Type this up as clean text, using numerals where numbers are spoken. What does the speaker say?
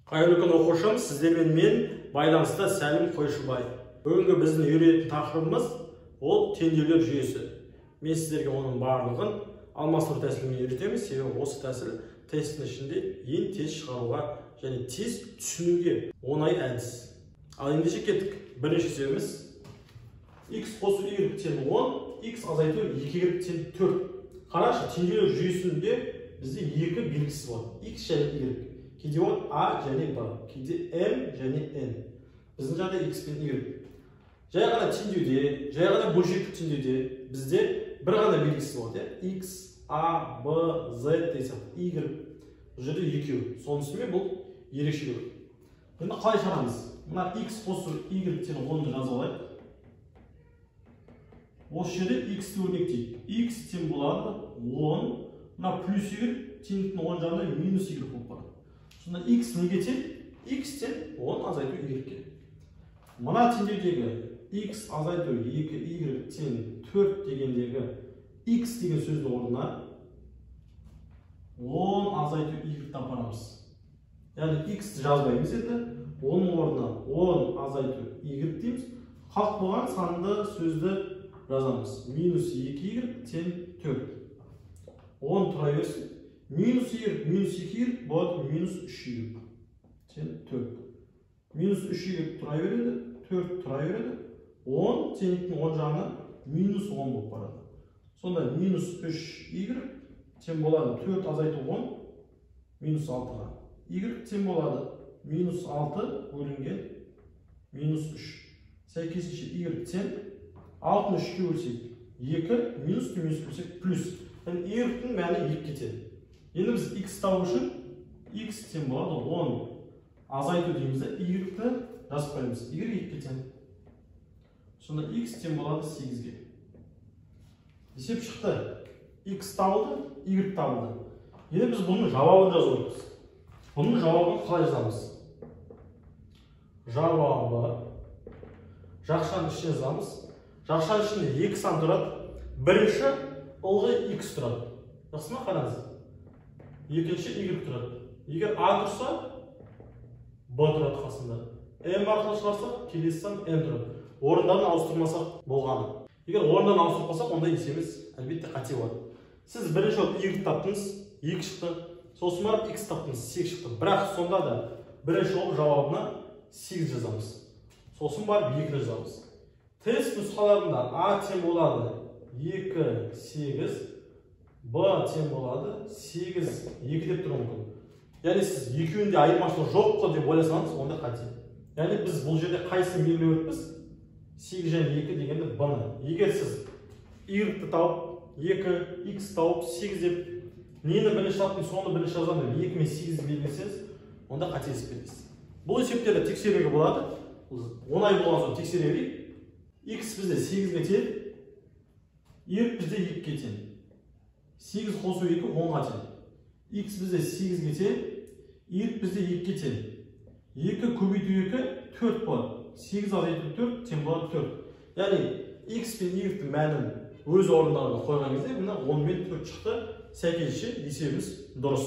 Қайырлы күн оқушым, сіздермен мен байланыста Сәлім Қойшыбай. Бүгінгі біздің үйренетін тақырыбымыз ол теңдеулер жүйесі. Мен сіздерге оның барлығын алмастыру тәсілімен үйретемін, себебі осы тәсіл тесттің ішінде ең тез шығаруға және тез түсінуге оңай әдіс. Ал ендеше кеттік. Бірінші есебіміз x қосу y тең 10, x азайту 2y тең 4. Қарашы, теңдеулер жүйесінде бізде екі белгісіз болады. X және y. Кейде болады А және Б, кейде М және Н. Біздің жағдай X пен Y. Жай ғана теңдеуде, жай ғана бөлшектік теңдеуде бізде бір ғана белгісіз болады, X, А, Б, Z деген сияқты, Y. Бұл жерде екеу. Сонысымен бұл ерекшелеу. Енді қалай шығарамыз? Мына X қосу Y тең 10-ды жазып алайық. Осы жерде X-ті өрнектейік. X тең болады 10, мына плюс Y теңдіктің оң жағында минус Y болып барады. Сонда x неге тең? X тең 10 азайту y-ге. Мына теңдеудегі x азайту 2y тең 4 дегендегі x деген сөздің орнына 10 азайту y-ті апарамыз. Яғни x-ті жазбаймыз енді, оның орнына 10 азайту y дейміз. Қалып қойған санды сөзді жазамыз. Минус 2y тең 4. 10 тұра берсін. Минус y, минус 2y болады минус 3y тең 4. Минус 3y тұра береді, 4 тұра береді. 10 теңдіктің оң жағына минус 10 болып барады. Сонда минус 3y тең болады 4 азайту 10 минус 6-ға. Y тең болады минус 6 бөлінген минус 3. Сәйкесінше y тең 6-ны 3-ке бөлсек 2, минус минус бөлсек плюс. Яғни y-тің мәні 2-ге тең. Енді біз x табу үшін x тең болады 10 азайту дейміз де y-ті жазып қоямыз. Y 2-ге тең. Сонда x тең болады 8-ге. Есеп шықты. X табылды, y табылды. Енді біз бұның жауабын жазу керекпіз. Бұның жауабын қалай жазамыз? Жауабы жақшаның ішіне жазамыз. Жақшаның ішінде екі сан тұрады. Бірінші ылғи x тұрады. Жақсы ма, қараңыз? Екінші y тұрады. Егер А тұрса, Б тұрады қасында. М арқылы шығарсақ, келесі сан Н тұрады. Орындарын ауыстырмасақ болғаны. Егер орындарын ауыстырып қалсақ, онда есебіміз әлбетте қате болады. Сіз бірінші болып y таптыңыз, 2 шықты. Сосын барып x таптыңыз, 8 шықты. Бірақ сонда да бірінші болып жауабына 8 жазамыз. Сосын барып 2-ні жазамыз. Тест нұсқаларында А тең болады 2, 8, Б тең болады 8, 2 деп тұруы мүмкін. Яғни сіз екеуінде айырмашылық жоқ қой деп ойласаңыз, онда қате. Яғни біз бұл жерде қайсысын белгілеп өтпіз? 8 және 2 дегенді Б-ны. Егер сіз Y-ті тауып, 2, X тауып, 8 деп нені бірінші таптым, соны бірінші жазамын деп 2 мен 8-ді белгілесеңіз, онда қателесіп кетесіз. Бұл есептерді тексеруге болады. Оңай болған соң тексере берейік. X бізде 8-ге тең, Y бізде 2-ге тең. 8 қосу 2 10-ға тең. X бізде 8-ге тең, Y бізде 2-ге тең. 2 көбейту 2 4 болады. 8 азайту 4 тең болады 4. Яғни X пен Y-тің мәнін өз орындарына қойған кезде мына 10 мен 4 шықты. Сәйкесінше есебіміз дұрыс.